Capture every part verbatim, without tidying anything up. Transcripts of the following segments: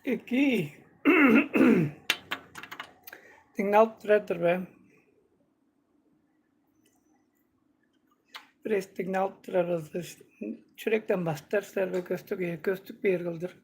Эки. Дыңналып турар-дыр бе? Бирээстиң алып турар болза, чүректен бастар силер бе, көстүк көстүк бээр кылдыр.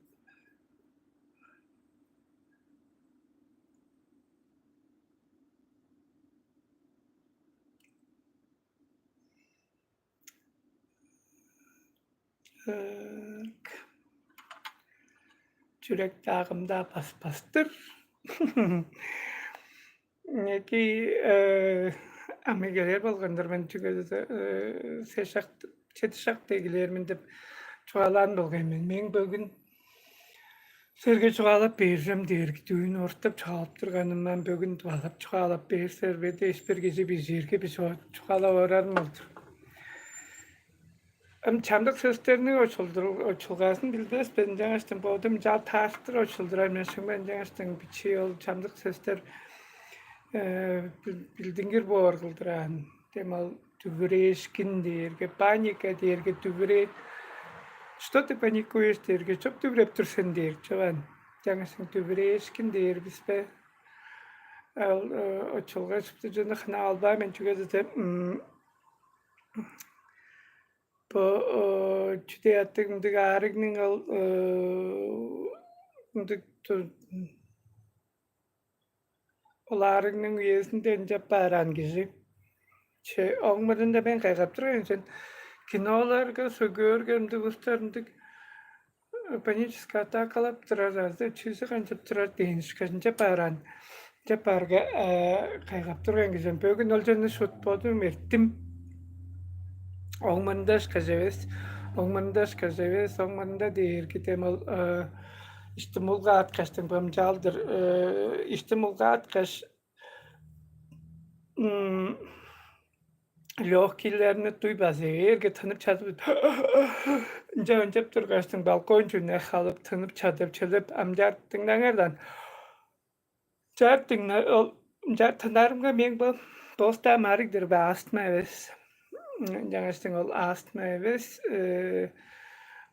Чүрек даагымда бас-, бастыр. Эки, э, ам эгелээр болган-дыр мен, чүге дээрге, э, сес шак, чеди шак дегилээр мен деп чугаалаан болгай мен. Мен бөгүн силерге чугаалап бээр-дир мен дээрге, дүүн ортап чугаалап турганымдан бөгүн тывалап чугаалап бээр силер бе дээш, бир кижи бижээрге, бижип чугаалап орарым ол-дур. Ам чамдык сөстерниң очулдур-, очулгазын билбес мен, ынчангаштың бодум чаа таарыштыр очулдурар мен шуңман, ынчангаштың бичии ол чамдык сөстер, э, бил-, билдингир боор кылдыр аан. Дем ол дүвүрээшкин дээрге, паника дээрге, дүвүрээ-, что ты паникуешь дээрге, чоп дүвүреп тур сен дээр, чоган. Ынчангаштың дүвүрээшкин дээр бис бе? Ол, э, очулга шупту чүнү хынап албаан мен, чүге дээрге, м, бо, э, чүдээ аттыг мындыг аарыгның ол, э, мындыг ту-, ол аарыгның үезинде ынчап баар аан кижи. Че, ооң мурнунда мен кайгап турган мен, сен киноларга, сө-, көөрге, мындыг улустар мындыг, э, паническая атакалап турар азы чүзү канчап турар дээн ышкаш, ынчап баар аан. Ынчап баарга, э, кайгап турган кижи мен. Бөгүн ол чонну шуут бодум эрттим. Ооң мурнунда ышкаш эвес, ооң мурнунда ышкаш эвес, ооң мурнунда дээрге дем ол, э, иштим улгааткаштың бымчаалдыр, э, иштим улгааткаш, м, лёгкийлерни дуй база ээрге тынып чадып, ынча ынчап тургаштың балкон чүвүне халып, тынып чадып, чылып, ам чаар дыңнаңар даан. Чаар дыңна-, ол, чаар тынарымга, мээң бо доста марыгдыр бе, астма эвес. Ынчангаштың ол астма эвес, э,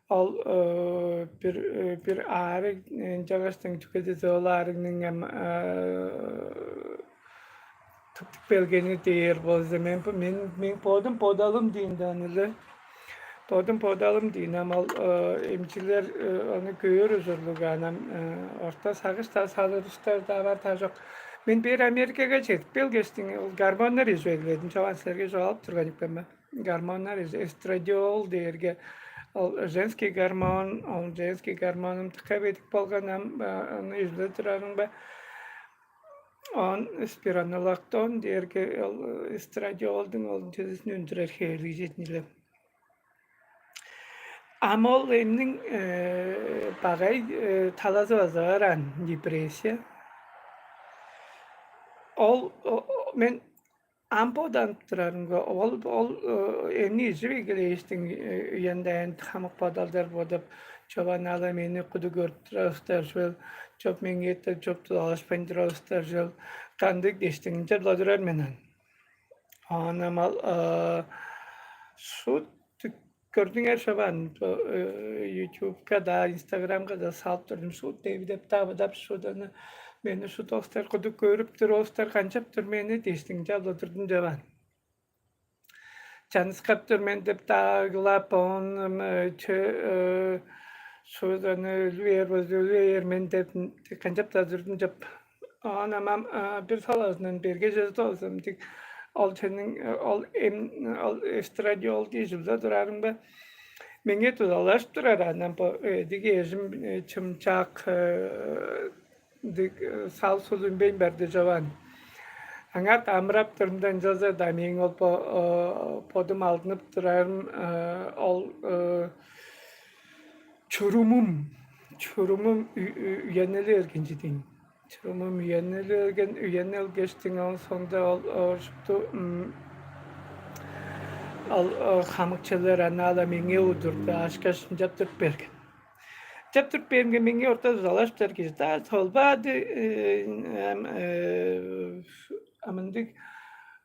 ол, э, бир, э, бир аарыг, э, ынчангаштың чүге дээрге ол аарыгның ам, э, тыптып келгени дээр болза, мен бо-, мен, мен бодум бодалым диин даан ылы. Бодум бодалым диин, ам ол, э, эмчилер, э, ону көөр ужурлуг, анам, э, орта сагыш-даа салыр улустар-даа бар-даа чок. Мен бээр Америкага чедип келгештиң, ол гормоннар ижип эгеледим. Чоган силерге чугаалап турган ийик мен бе? Гормоннар ижи-, эстрадиол дээрге, ол женский гормон, ол женский гормонум дыка бедик болган, ам, э, ону ижип турарым бе? Оон спиронолактон дээрге ол, э, эстрадиолдуң ол чүзүзүн үндүрер хевирлиг чедин-ле. Ам ол эмниң, э, багай, э, талазы база бар аан, депрессия. Ол, о, о, мен ам боданып турарымга, ол, ол, э, эмни ижип эгелээштиң, э, үен-дайын хамык бодалдар бодап, чоган ала мени куду көрүп турар улустар чүвел, чоп меңээ эттеп, чоп дузалашпайн турар улустар чүвел, кандыг дээштиң, ынчап-ла турар мен аан. Оон ам ол, э, шуут көрдүңер шабаан, бо, э, ютубка-даа, инстаграмга-даа салып турдум. Шуут девидеп-даа быдап, шуут аны, мени шуут улустар куду көрүп тур, улустар канчап тур мени дээштиң, чалып турдум чабаан. Чаныксап тур мен деп-даа ыглап, оон, м, э, чө-, э, шуут аны өлү бээр болза, өлү бээр мен деп, м, канчап-даа турдум чоп. Оон ам, ам, а, бир салазындан берге чыды болза, мындыг, ол чүнүң, э, ол эм-, ол эстрадиол дижип-даа турарың бе? Меңээ дузалажып турар, анам бо, э, диг эжим, э, чымчак, э, диг, э, сал-сул үнмейн барды чоган. Аңаа амырап турумда, ынчалза-даа мээң ол бо-, э, бодум алдынып турарым, э, ол, э, чурумум, чурумум ү-, ү-, үенили берген чүве-дир ийин. Чурумум үенили берген, үенип келгештиң, ооң соонда ол, ол шупту, м, ол, ол хамык чүвелер анаа-ла меңээ удурту, аш-каш ынчап туруп берген. Ынчап туруп бээримге, меңээ орта дузалажыптар кижи-даа солбаады, э, ам, э, а мындыг,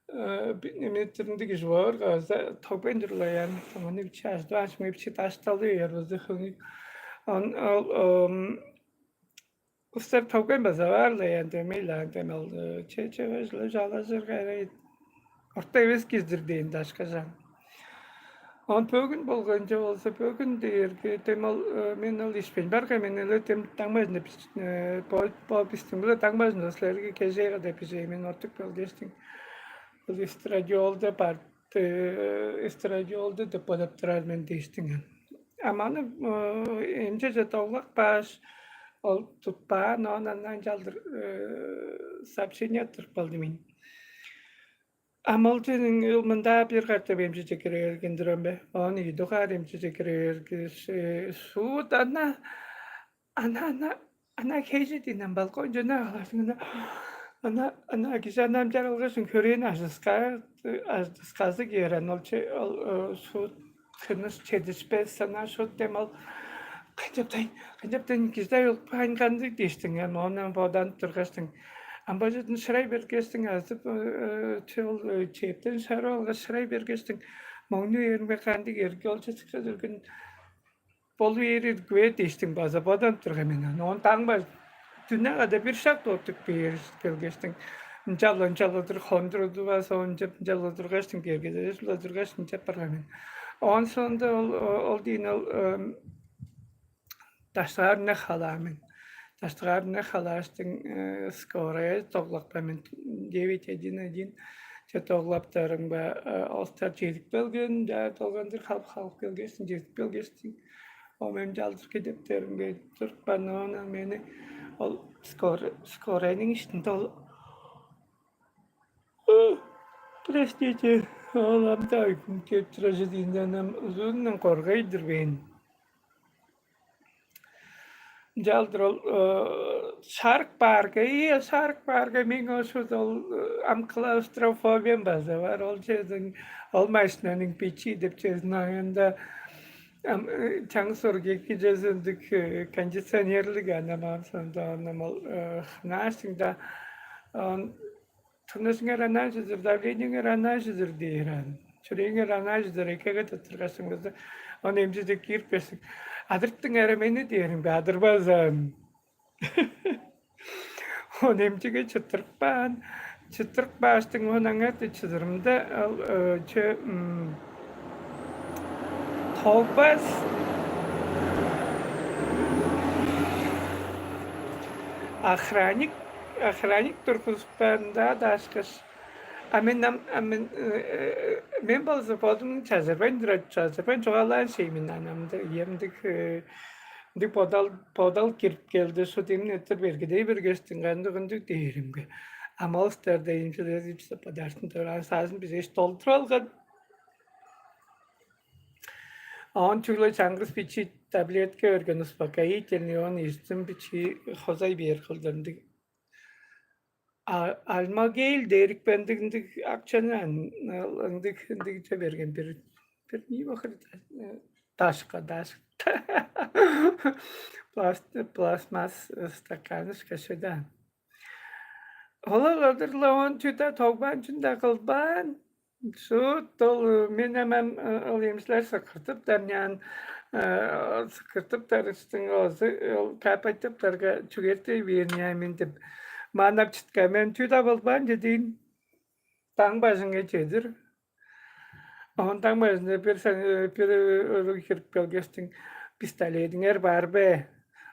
э, бир немелеринде кижи боор, каза тогбайн турула, ян, муну бичии ажыдып, аш, муну бичии дашталып ээр болза, хөңнү. Он-, ол, ом, Устар товган база баар-ла, янда эмей-ла, анден ол че чевежле жалажыр кайрай. Орта эвес киздир дээн дашкажан. Он бөгүн болгончо болза, бөгүн дээрге дем ол мен ол ишпейн баргай, мен эле дем даңмажын деп бо бо бистиң биле даңмажын силерге кежээге деп бижей мен ортук белгештиң. Ол эстрадиолда бар, эстрадиолда деп бодап турар мен дээштиң. А маны эмчеже доглак бааш, ол тутпаан, оон андан чалдыр сообщение аттырып калды мен. А молчаның мында бир катап эмчеже кире берген турам бе? Оон ийи дугаар эмчеже кире бергеш, шуут ана ана ана ана хейже динен балкон жана аларсың ана ана ана кижи анам жарылгашын көрөөн ажыска ажыскасы киерен ол че ол шуут хыныс чедишпес сана шуут дем ол канчаптайн канчаптайн кижи айлыкпайн кандыг дээштиң ам оонан боданып тургаштың. Амбажыдын шырай бергештиң азып че ол чептен шарып алгаш шырай бергештиң. Моңну эримге кандыг эрги ол чечикке дүрген болу бээр иргиве дээштиң база боданып турган мен. Оон даңма дүне када бир шак доттук бээр келгештиң. Ынчалла ынчалладыр хондуруду база ончап ынчалла тургаштың кергеде ужула тургаш ынчап барган мен. Оон соонда ол ол диин ол даштыгаар не халаа мен. Даштыгаар не халааштың скорая доглакпа мен девять один один че доглаптарымга олтар чедип келген да долгандыр халып халып келгештиң чедип келгештиң. Ол мени чалдыр кедептеримге туруп барнаванан мени ол скорый скорыйның иштинде ол простите, ол амда кеп туражы диинден ам узунунан коргай-дыр бээн. Ынчалдыр ол шарык баарга, ие шарык баарга мең ошут ол ам клаустрофобиям база бар. Ол черден ол машинаның бичии деп чезин аайында чаңгыс оргекки чезиндик кондиционерлиг анамаан сондо анам ол хынааштың да он тынышыңар анаажыдыр, давлениеңер анаажыдыр дээр аан. Чүрээңер анаажыдыр экеге тыттыргашыңызды он эмчиде киирипкештиң. Адырыптың ара мени дээримге адырбазаан. Он эмчиге чыттырып каан. Чыттырып кааштың он аңарты чыдырымда ал чө тогбас охранник охранник тургузуптарында даашкаш А мен ам а мен э, э, мен болза бодум чажырбайн турар, чажырбайн чугаалаан шеймин анамды, иемдик э, ындыг бодал бодал кирип келди, шу демин өттүр бергедей бергештиң кандыг ындыг дээримге. Ама улустарда эмчилер ипсеп бадаартын дораан саазын бижеш долдуруп алган. Оон чүгле чаңгыс бичи таблетка берген успокоительный, оон иртим бичи хозай бээр кылдырдыг. А Альмагейл дээрикпе ындыг ындыг акчаны ан- ындыг ындыгча берген бир бир не бахыр дашка даш пласт пластмасс стаканышка шыдаан. Олар одурлаван чүдө тогбаан чүнда кылбаан. Шуут ол мен эмем ол эмчилер сыкыртыптар няан сыкыртыптар ыстың оозу ол капайтыптарга чүгерти бээр няамин деп маанап читкен мен чүү-даа болбаан дедиин таң бажыңга чедир. Онтаң бажында бир бир өрүг кирип келгештиң пистолетиңер бар бе?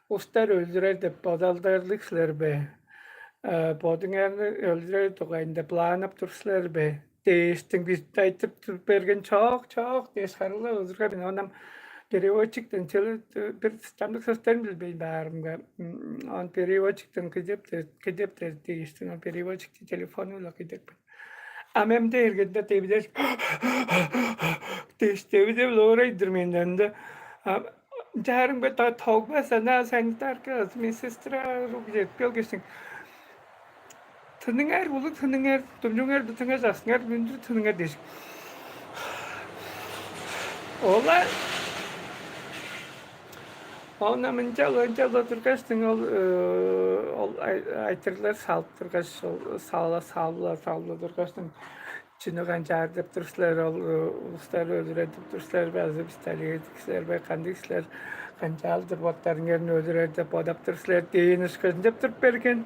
Устар өлүрер деп бодалдарлыг силер бе? Бодуңарны өлүрер дугайында планып тур силер бе? Дээштиң бис айтып туруп берген чоок чоок дээш харыылап узурга мен онам переводчиктен чылы бир чамдык сөстерин билбейн баарымга он переводчиктен кыдеп кыдеп дээштиң переводчикти телефону-ла кыдеппин. А мен дээргенде дебидер дээш дебидеп лоорай-дыр менден да. Чаарымга тогбас ана санитарка медсестра рук жетпей ол кештиң. Тыныңар, улуг тыныңар, думчуңар бытыңар, жаксыңар, бүндүр тыныңар дээш. Ола Оона мынча ынча тургаштың ол ол айтырлар салып тургаш, ол сала салла салла тургаштың чүнү канчаар деп тур силер, ол улустар өлүрер деп тур силер бе азы пистолет силер бе, кандыг силер, канчаалдыр боттарыңарны өлүрер деп бодап тур силер дээн ышкажын деп туруп берген.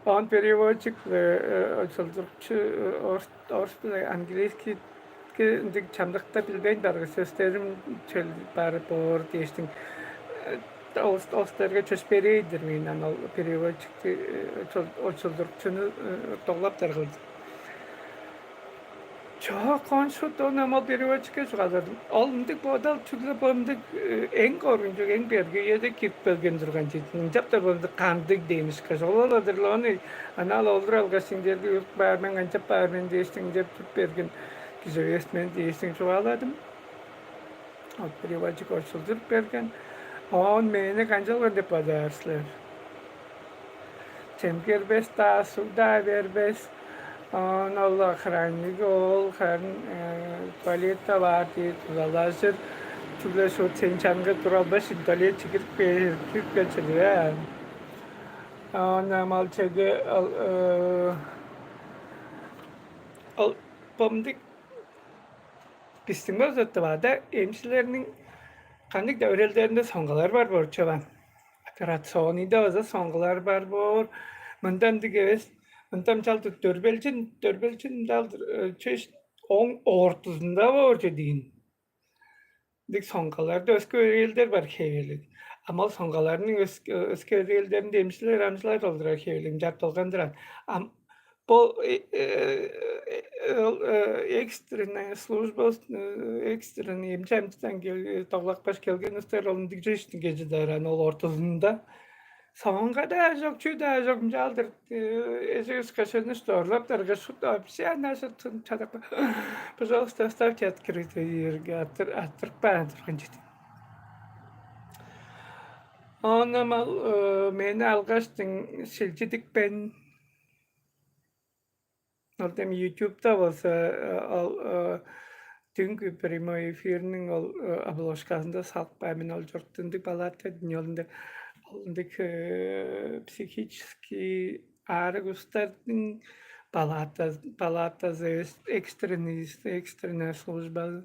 Оон переводчик, очулдурукчу орус биле английскийге ындыг чамдыкта билбейн баргы сөстерим чөл бары боор дээштиң. Олустарга чөпшээрей-дир мен, ан ол переводчикти, очулдурукчуну доглаптар кылдым. Чок, кончуг ону ам ол переводчикке чугаалажырдым. Ол ындыг бодал чүгле бо ындыг эң коргунчуг, эң берге үеде кирип келген турган чедин. Ынчап-даа бо ындыг кандыг дээн ышкаш. Ол-ла-дыр-ла ону анаа-ла олура алгаш, сиңдерге уруп баар мен, канчап баар мен дээштиң, ынчап туруп берген кижи эвес мен дээштиң чугааладым. Ол переводчик очулдуруп берген. Оон мени канчалган деп бодаар силер? Чемгербес-даа, суг-даа бербес. Оон ол охранниги ол харын туалетта баар дии дузалажыр. Чүгле шуут сен чанга тура албас, туалетче кирип кирип кел чыдыр. Оон ам ал чеге ал ол бомдук бистиң база Тывада эмчилерниң кандыг-даа өрелдеринде соңгалар бар боор чүве. Операционныйда база соңгалар бар боор. Мындан диг эвес, мындан чалдыр дөрбелчин, дөрбелчин далдыр чөш оң ортузунда боор чүве диин. Дик соңгаларда өске өрээлдер бар хевелиг. Ам ол соңгаларның өске өрээлдеринде эмчилер, амчылар олдурар хевелиг, чапталгандырар. Ам бо ол экстренная служба, экстренный эмчи амчыдан доглакпаш келген устар ол ындыг чөштүнге чыдар ан ол ортузунда. Соңга-даа чок, чүү-даа чок, ынчаалдыр эжик ышкаш өңү шторлап дарга шут вообще ана чадак. Пожалуйста, оставьте открытый дээрге аттырып каан турган чедим. Оон ам ал мени алгаштың шилчидикпен. Ол дем ютубта болза ол дүңгү прямой эфирниң ол обложказында салып каан мен ол чорттундуг палата динёлунда ол ындыг психический аарыг устардың палатазы экстренный экстренная службазы.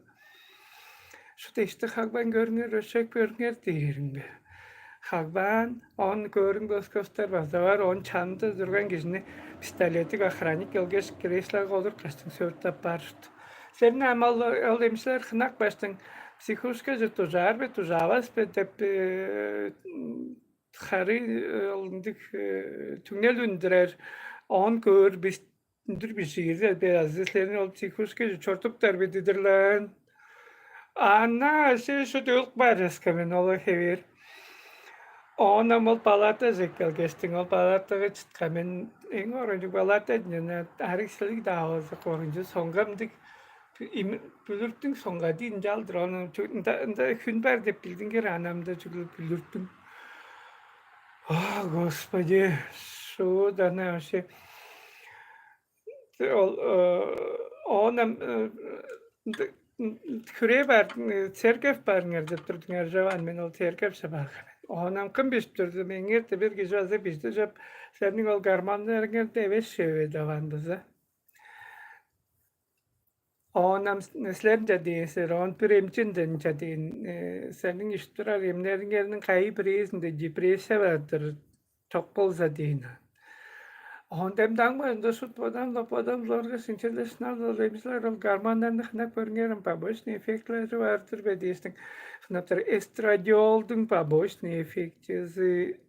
Шудешти хагбаан көрүңер, өшек көрүңер дээримге. Хагбаан он көрүң көскөстер база бар, он чанды турган кижини пистолетик охранник келгеш, креслага олурткаштың сөөрт аппаар. Сени ам ол эмчилер хынак баштың психушкаже дужаар бе, дужаавас бе деп хары ол ындыг түңнел үндүрер, он көөр бис үндүр бижиир бе азы силерни ол психушкаже чортуптар бе дидирлаан. Ана сен шуут өлүп каарыска мен ола хевээр. Оон ам ол палатаже эккелгештиң, ол палатага чыткан мен эң оранчыг палата ынчан арыг силиг-даа болза коргунчу соңгамдыг бүлүртүң соңга диин чалдыр ону ында хүн бар деп билдингер анамда чүгле бүлүртүң. О, Господи, шууд ана вообще ол оон ам хүрээ бар церковь баарыңар деп турдуңар жаваан мен ол церковьче баарган. Оон ам кым бижип турду меңер бир кижи база бижди жоп сениң ол гарманнарыңарда эвес шеве даваан база. Оон ам силеринче дээн силер, оон бир эмчинден ынча дээн, сениң ишип турар эмнериңерниң кайы бирээзинде депрессия бар-дыр, чок болза дээн. Оон демдең базында шут бодам-ла, бодам-ла орга синчелешинал ол эмчилер ол гормоннарны хынап көрүңерем, побочный эффектилери бар-дыр бе дээштиң. Хынаптар эстрадиолдуң побочный эффектизи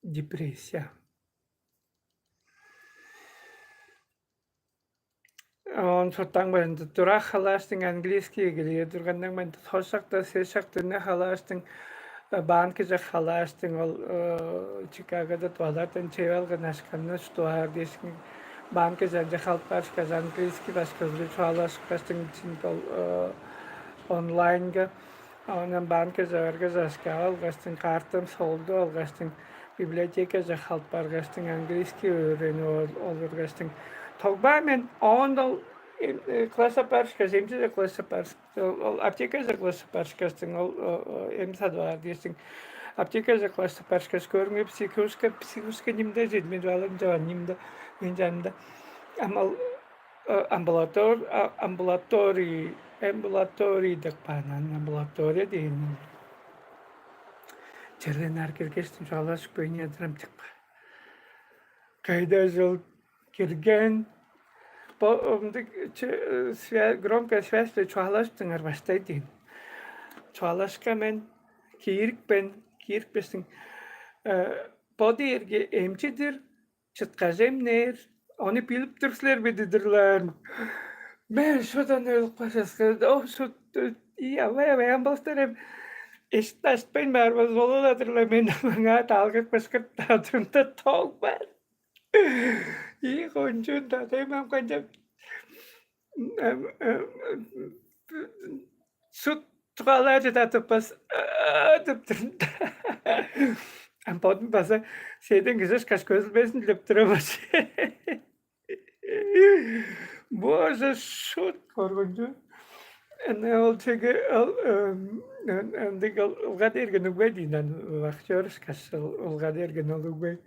депрессия. Оон соттаң бажында тура халааштың английский эгелээр турганнаң бажында тос шакта, сес шакта үнү халааштың, банкаже халааштың ол Чикагода туалардан чеп алган ашканны штуар дээшиң банкаже анча халып барышкаш, английский башкызы чугаалашкаштың ол онлайнга Оон ам банкаже баргаш, ашкап алгаштың, картам солдуп алгаштың, библиотекаже халып баргаштың, английский өөренип олургаштың, тогбаа мен оон ол класс аппаарышкаш, эмчиже класс аппаарышкаш, ол аптекаже класс аппаарышкаштың, ол эм садып аар дээштиң, аптекаже класс аппаарышкаш, көрүңер, психушка, психушка нимде чедимет балым чаван нимде мен жанымда. Ам ол амбулатор амбулаторий амбулаторий деп каан, амбулатория дээн. Черле ынаар киргештиң чугаалажып көйнү адырам чыкпа. Кайда чыл кирген? Бо ындыг чы- свя- громкая связь-биле чугаалажыптыңар баштай диин. Чугаалашка мен киирипкен, киирипкештиң, э, бо дээрге эмчидир, чыткаш эмнээр, ону билип тур силер бе дидирлер. Мен шудан өлүп кашаска, о шут, и авай авай ам болустар эм эшикти ачпайн баар болза, ол-ла-дыр-ла мен маңаа далгып кышкырт турумда тоң бар. И кончуун да дем ам канчап шут чугаалаар чыда тыппас деп турумда. Ам бодум база седен кижи ышкаш көзүлбезин деп турам. Боже, шут коргунчу. Эне ол чеге ол ындыг ылга дээрген үгбей диин ан вахтер ышкаш ылга дээрген ол үгбей.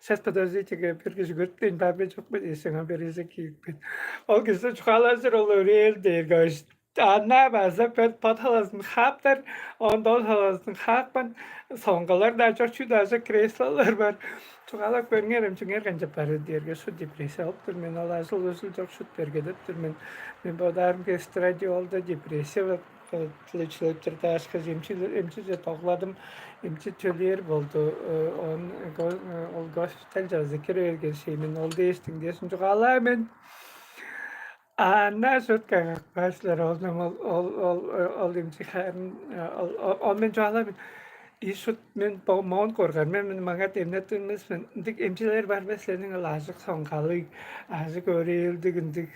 Сейчас подождитеге бир кижи көрүптейн бар бе чок бе дээш, аңаа бережек киирипкен. Ол кижи чугаалажыр ол өрээр дээрге ана база бет бат халазын хааптар, оон дол халазын хаапкан, соңгалар-даа чок, чүү-даа чок, креслолар бар. Чугаалап көрүңер, эмчиңер канчап барыр дээрге, шу депрессия алып тур мен, ол ажыл-ужул чок, шут бергедеп тур мен. Мен бодаарымга эстрадиолда депрессия чилеп турдаашка, эмчиже догладым. Эмчи төлээр болду. Он ол госпиталь жазы кире берген шей мен, ол дээштиң дээшин чугаалаа мен. Ана шутка каапкааш-лар, ол ол ол ол эмчи харын ол мен чугаалаар мен. И шут мен моон коргар мен, мен маңаа демнеп турмас мен. Ындыг эмчилер бар бе силерниң, ол ажык соңгалыг, ажык өрээлдиг ындыг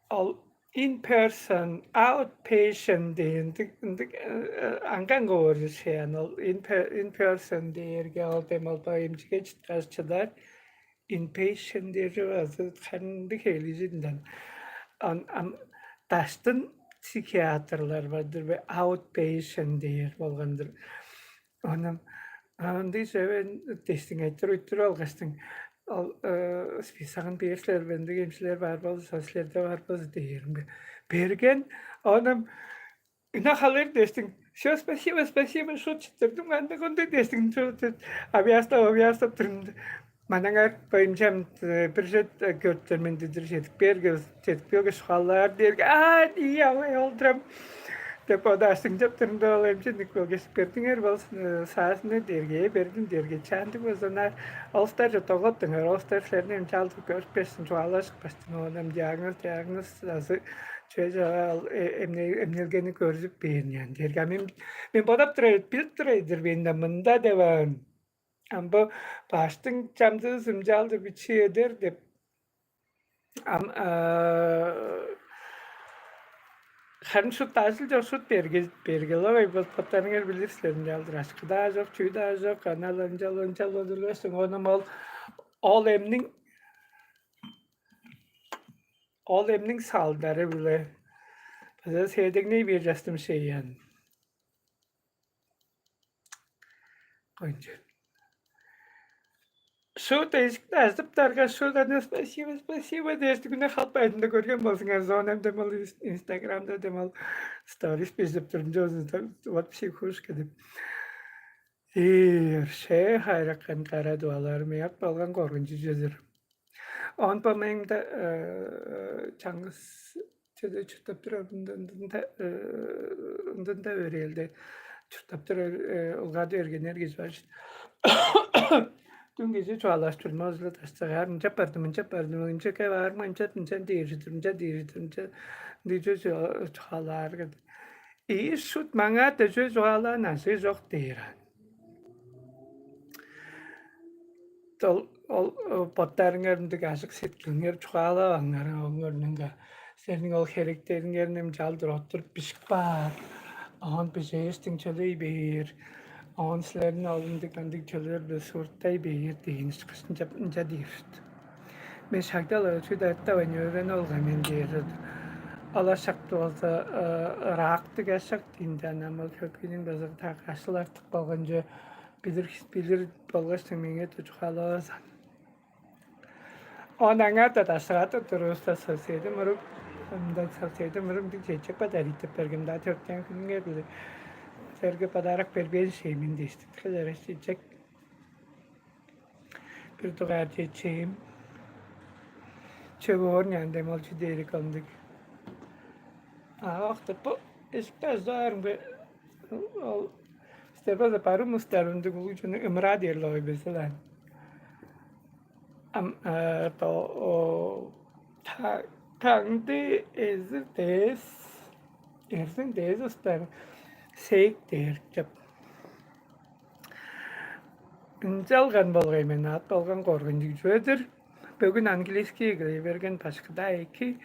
ол in person, outpatient дээн ындыг ындыг аңган коор шеян ол in person дээрге ол дем ол эмчиге чыткаш чыдар. Inpatient дээр база кандыг хевилижинден ам даштын психиатрлар бар-дыр бе, outpatient дээр болган-дыр. Ону ындыг чүве дээштиң айтыр уйттуруп алгаштың, ол списогун бээр силер бе, ындыг эмчилер бар болза, силерде бар болза дээримге берген. Ону ынак халыр дээштиң. Все, спасибо, спасибо, шут чыттырдым, андыг ондуй дээштиң. Авиастап, авиастап турумда. Манаңар боюмчам бир чет көрүптер мен дидир чедип бээрге, чедип келгеш, халаар дээрге, аа, ии авай олдурам деп одаашсың деп турумда, ол эмчи ындыг келгеш, бердиңер бол саазыны дээрге, ээ, бердим дээрге, чаандыг болза ынаар олустар чок доглаптыңар, олустар силерни эмчи алдып көрүппестин, чугаалашпастың, оон диагноз, диагноз азы чүве чагаал эмнелгени көрүзүп бээр ынчан дээрге, а мен мен бодап турар, билип турар-дыр мен да мында деп аан. Ам бо баштың чамдыызым чалдыр бичии эдер деп. Ам харын шут ажыл чок, шут берге бергеловай боттарыңар билир силер, ынчалдыр ашкы-даа чок, чүү-даа чок, анал ынчал ынчал олургашсың, ону ол ол эмниң ол эмниң салдары-биле база седигней бир частым шеян. Кончу. Шут эжикти ажыптарга, шут аны спасибо, спасибо дээштигине халпайдында көрген болзуңар, зонам демал инстаграмда демал сторис безип турдум, вот психушка деп. Ие, ше хайраккан кара дуаларым ыяк болган коргунчу чүзүр. Оон по моим да чаңгыс чүзү чурттап турар ындында ындында өрээлде чурттап турар улгады өргеннер кижи бар. Дүн кижи чугаалааш турмазылы тастыгаар ынчап бардым, ынчап бардым, ынчакка баарым ынчап ынчан дээржидир, ынча дээржидир, ынча ындыг чүве чугаалаар кыды. Ийи шут маңаа дөжөө чугаалаан ажыы чок дээр аан. Ол ол боттарыңар ындыг ажык сеткилиңер чугаалаваңар оңорнунга. Силерниң ол херектериңерни ынчалдыр оттуруп бижип каар. Оон бижээштиң чөлей бээр. Оон силерни ол ындыг ындыг чөлөр-биле суурттай бээр дээн ышкаш ынча ынча дээр. Мен шагдал чүдө аттавайн өөренип алган мен дээр. Ала шакты болза ыраактыг ашак диинде анам ол хөкүйнүң база так ашыл артык болган чүве билир билир болгаш меңээ чугаалавазан. Он аңаа да дашыгаатып туруста соседи мурук ымда соседи мурум дик чечек бадар итип бергем да төртен хүнүнге биле. силерге подарок бербээн шеймин дээштик. Хылараш чечек. Бир дугаар чечээм. Чөп оорняан демалчы дээрик ындыг. А октап бу эшикте ажаарым бе ол стербаза барым устарымдык улуучуну ымыраа дээрлоой безелаан. Ам то каңды эзир дээс эрзин дээс устар сейк дээр деп. Ынчалган болгай мен ат болган коргунчуг чүве-дир. Бөгүн английский кылый берген башкыда эки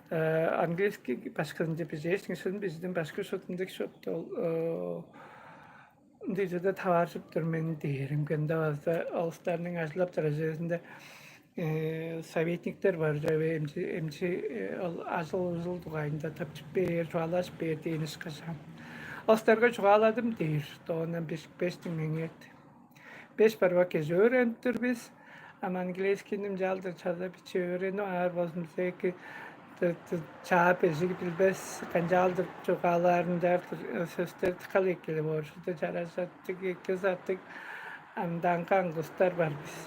английский башкызынче бижээшиң шын биздин башкы шутундук шут ол ындыйжада таваржып тур мен дээрим кында база олустарның ажылап турар жеринде советниктер бар чүве эмчи эмчи ол ажыл ужул дугайында тыпчып бээр, чугаалажып бээр дээн ышкажаан. Олустарга чугааладым дээр, доондан бижикпештиң меңээт. Беш барбак кежи өөренип тур бис. Ам английскийни ынчалдыр чаза биче өөренип аар болзумза эки чаап эжиги билбес канчаалдыр чугаалаарын чаартыр сөстер тыкал эккелип ооржуду чаражаттыг эки заттыг амдаанга аңгыстар бар бис.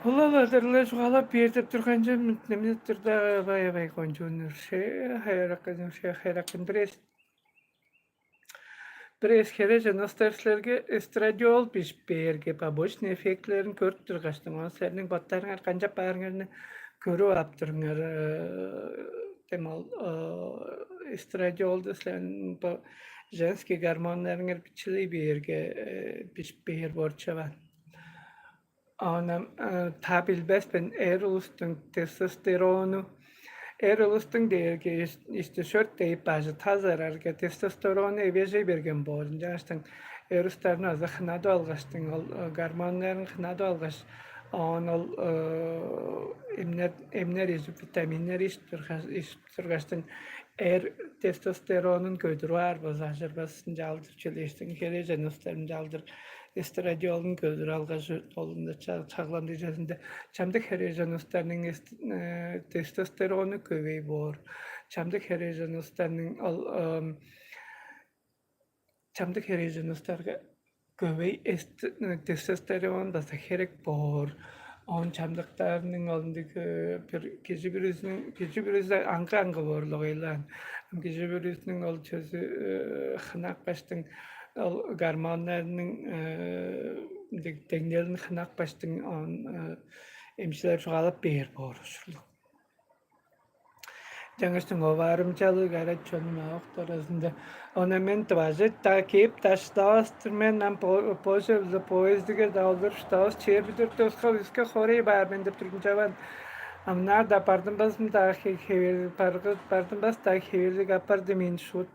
Улал адырлы чугаалап биэрдип турган чемнемнеп турда бай-бай кончууннур ше хайраккын ше хайраккын бирээс Бир эскере жыныстар силерге эстрадиол бижип бээрге, побочный эффектилерин көрүп тургаштың, оон силерниң боттарыңар канчап баарыңарны көрүп ап туруңар. Дем ол эстрадиолду силерниң бо женский гормоннарыңар бичилий бээрге бижип бээр борчу бар. Оон та билбес мен эр улустуң тестостерону. Эр улустуң дээрге ишти шөрт дейип бажы тазарарга тестостерону эвежей берген боор. Ынчангаштың эр улустарны азы хынадып алгаштың ол гормоннарын хынадып алгаш, оон ол эмнер эмнер ижип витаминнер ишип тургаштың эр тестостеронун көдүрүп аар база ажырбас ынчаалдыр чүлээштиң херээжен улустар ынчаалдыр эстрадиолун көдүр алгаш олунда чагламдыг чезинде чамдык херээжен улустарның тестостерону көбей боор. Чамдык херээжен улустарның ол чамдык херээжен улустарга көбей тестостерон база херек боор. Оон чамдыктаарының ол ындыг бир кижи бүрүзүнүң кижи бүрүзү аңгы аңгы боорлугайлаан. Кижи бүрүзүнүң ол чөзү хынак баштың ол гормоннарының деңнелин хынак баштың он эмчилер чугаалап бээр боор ушурлуг. Жаңыштың оваарымчалыг арат чонум октаразында. Она мен дважет да кеп таштаастыр мен нам позже поездиге да олдур штаус чербидер тоска виска хорей баар мен деп турдум чабан. Амнаар да бардым басым да хевел бардым бас да хевелдик апарды мен шут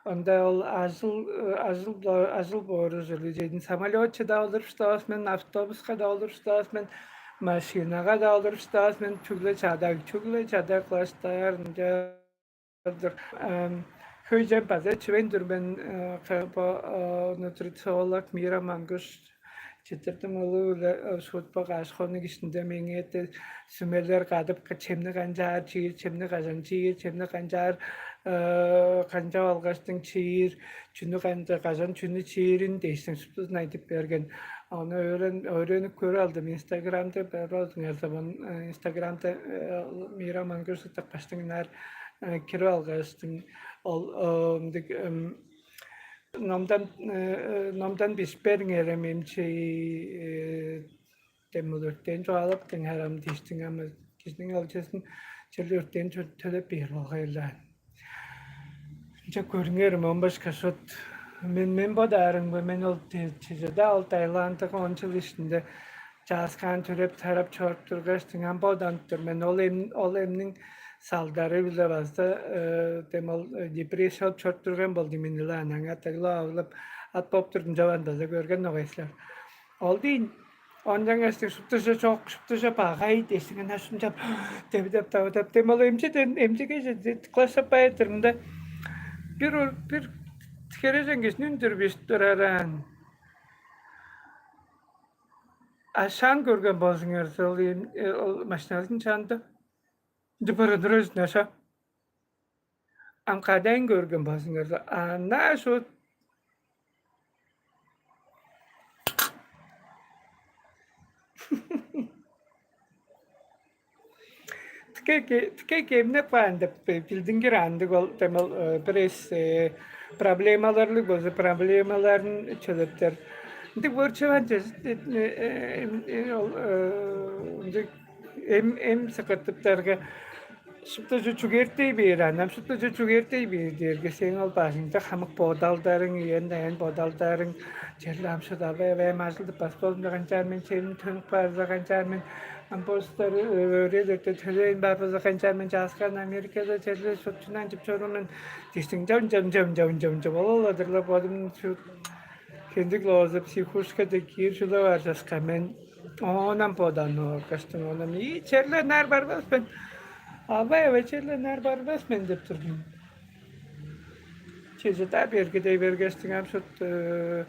Ында ол ажыл ажыл ажыл боору ужурлуг чедин самолетче да олуруп шыдавас мен, автобуска да олуруп шыдавас мен, машинага да олуруп шыдавас мен, чүгле чадаг, чүгле чадаг кылаштаар ынча-дыр. Хөйжем база чивейн тур мен бо нутрициолог Мира Мангуш Чыттырдым ылы-биле шуутпа каш хонук ишинде меңээ эте сүмелер кадып, чемни канчаар чиир, чемни кажан чиир, чемни канчаар канчап алгаштың чиир, чүнү канча кажан чүнү чиирин дээштиң шуптузун айтып берген. Ону өөрөн өөрөнүп көрүп алдым. Инстаграмда барбадыңар заман Инстаграмда Мира Мангыр сыттак баштыңнар кирип алгаштың ол мындык номдан номдан бишпериңер эмчи демил өртен чугаалап дыңарам диштиң ама кижиниң алчасын черле өртен төлеп бээр болгайлаан. Ынча көрүңер, мон башка шот мен мен бодаарымга мен ол чижеде ал Таиландыга он жыл ишинде чааскаан төреп тарап чоруп тургаш, дыңан боданып тур мен. Ол эм ол эмниң салдары биле база дем ол депрессия алып чоруп турган болду мен ылаан аңаа тыгылап агылып ат болуп турдум чабан база көрген огай силер. Ол дейн ондан эстиг шуптуже чок, шуптуже багай дээштиң ынаа шунчап дебидеп тавыдап дем ол эмчеден эмчеге класс аппай турумда бир бир хережен кижини үндүр бижип тураран. А шаан көрген болзуңарза ол ол машиналыын чаанда ынча барадыр өзүн аша. Ам кадаайн көрген базыңарда, ана шо тике ке-, тике кемнеп каан деп билдингир андыг ол, демел, э, бир эс, э, проблемаларлыг болза, проблемаларын чөлептер. Ындыг боор чыван чеже, э, э, э, ол, э, ындыг эм, эм сыкыртыптарга шупту чү-, чүгээртей бээр, анам шупту чү-, чүгээртей бээр дээрге, сээң ол бажыңда хамык бодалдарың, үен-даян бодалдарың, черле ам шыдавай, аваам ажылдып бас болзумза канчаар мен, черим төнүп баарза канчаар мен, ам постар өөредерде төлээн бар болза канчаар мен, чааскаан Америкада черле шутчунан чып чоруур мен дээштиң, чам, чам, чам, чам, чам, чам, ол-ла-дыр-ла бодум чу-, хендик лооза психушкада киир чула бар часка мен оонам бодан оргаштың, оонам: «Ии, черле ынаар барбас мен. Авай, авай, черле ынаар барбас мен», — деп турдум. Чеже-даа бергедей бергештиң ам шут, э,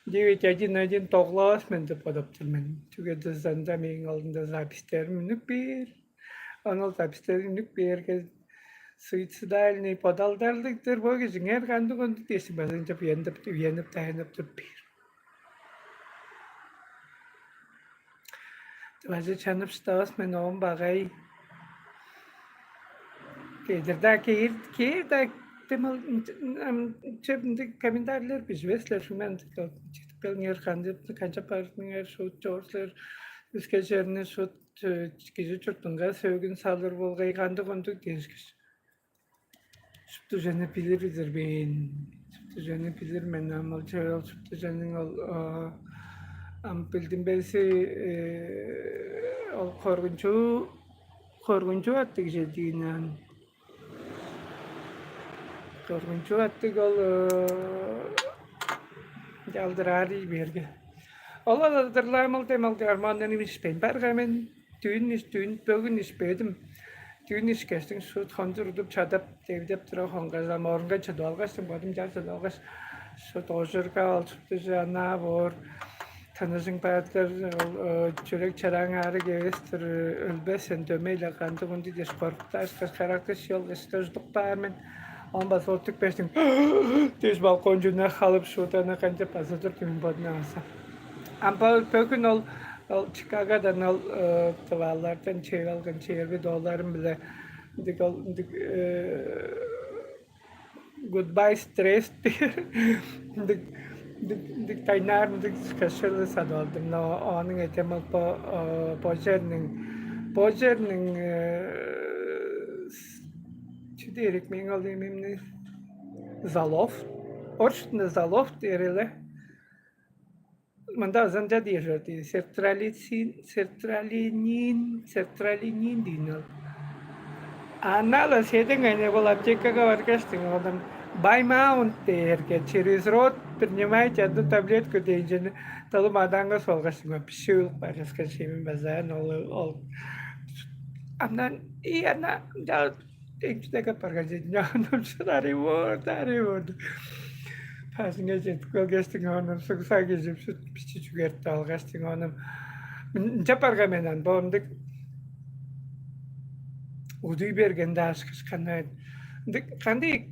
девять один один доглавас мен деп бодап тур мен. Чүге дызанда мээң алдында записьтерим үнүп бээр. Ону ол записьтерим үнүп бээрге, суицидальный бодалдарлыг-дыр бо кижиңер, кандыг ондуг дээшиң база ынчап уянып, уянып, таянып туруп бээр. База чанып шыдавас мен оон багай. Кедир-даа кээр, кээр-даа, демал, ынча-, ам, чеп ындыг комментарийлер биживес силер, шуңман чедип келиңер, канчап, канчап баарыңар, шуут чоор силер, өске черни шуут, э, кижи чуртунга сөөгүн салыр болгай, кандыг ондуг дээш кижи. Шупту чүвени билир-дир мен. Шупту чүвени билир мен, ам ол чүве ол шупту чүвениң ол, а, ам билдим белси, э, ол коргунчуу, коргунчуу аттыг чедиин ам. Коргунчуу аттыг ол, э, чалдыраар ий берге. Ол алыдырлаам ол демалды армаандан ишпейн барга мен. Дүүн иш-, дүүн, бөгүн ишпедим. Дүүн ишкештиң шуут хончур удуп чадап, девдеп тура хонгажам орунга чыдып алгаштың, бодум чаа чыдып алгаш, шуут ожурга ол шуптужу анаа боор. Тыныжың баатыр, ол, э, чүрек чарааң аарыг эвес-тир, өлбес сен, дөмей-ле кандыг-ундуг дээш, коргуптаашкаш, карактыш чыылгаш, дыждык баар мен. Оон база оттук бештиң дээш, балкончуна халып, шуудана канчап база тур түмүн бодуна алса. Ам бо-, бөгүн ол, ол Чикагодан ол, э, тываалардан чыып алган чээрби долларым-биле ындыг ол, ындыг, э, Goodbye stress дээр. Ындыг, ындыг, ындыг дайнаар, ындыг кошелы садып алдым. Но ооның этем ол бо, э, бо черниң, бо черниң, э, с-, чү дээрик мээң ол эмимни? Залов. Оршутунда залов дээр эле. Мында ызанча дээр чорду. Сертралицин, сертралинин, сертралинин дейн ол. Ана-ла седең айнек ол аптекага баргаштың, оон Баймаунт дээрге, через рот принимайте одну таблетку дээнчени, дылым адаангас болгаштың, биши ылып баргаскан шемим базаан ол, ол. Амдан, и ана, да, эңчидеге барган чедине, оон шыдарый боорду, арый боорду. Бажыңга чедип келгештиң, оон сугза кижип, шут бичи чүгертип алгаштың, оон ынча барган мен ан, бо ындыг удуй берген-даа ашкышкан. Ындыг кандыг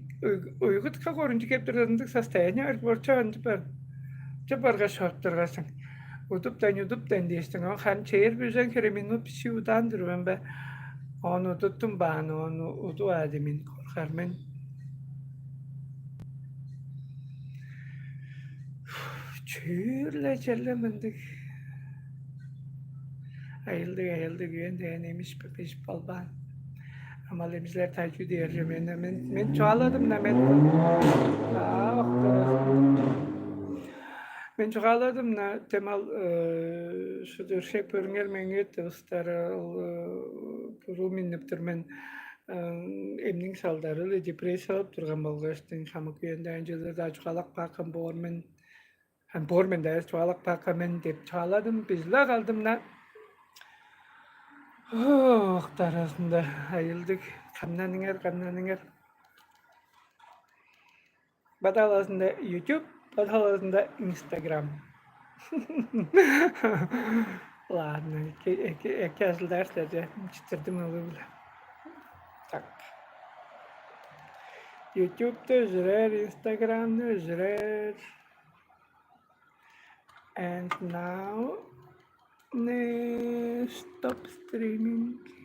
уйгутка корунчу кеп турар ындыг состояние бар, борчок ынчы бар. Ынча баргаш, шорттургашсың. Удуптайн, удуптайн дээштиң. Оон харын чээр бүзен хире минут бичии удаан турбайн бе? Оон удуттум баан, оон удуп аады мен, коргар мен. Чүүр-ле черле мындыг. Айылдыг, айылдыг үен дээн эмиш бе, беш болбаан. Амал эмчилер тайчу дээр же мен, мен, мен чугааладым на мен. Аа, октор. Мен чугааладым на, темал, э, шудуршек көрүңер меңээ тывыстары, ол, э, буруу миннип тур мен, э, эмниң салдары-ла депрессиялап турган болгаштың, хамык үенден чыылыр-даа чугаалап каапкан боор мен. Ам боор мен-даа, чугаалап каапкан мен деп чугааладым, бижила калдым на. Ох, дараазында айылдыг, камнаныңар, камнаныңар. Бо талазында YouTube, бо талазында Instagram. Ладно, эки, эки, эки ажылдаар силерже, читирдим ылы-биле. Так. YouTube-та өжүрер, Instagram-да өжүрер. And now, не, stop streaming.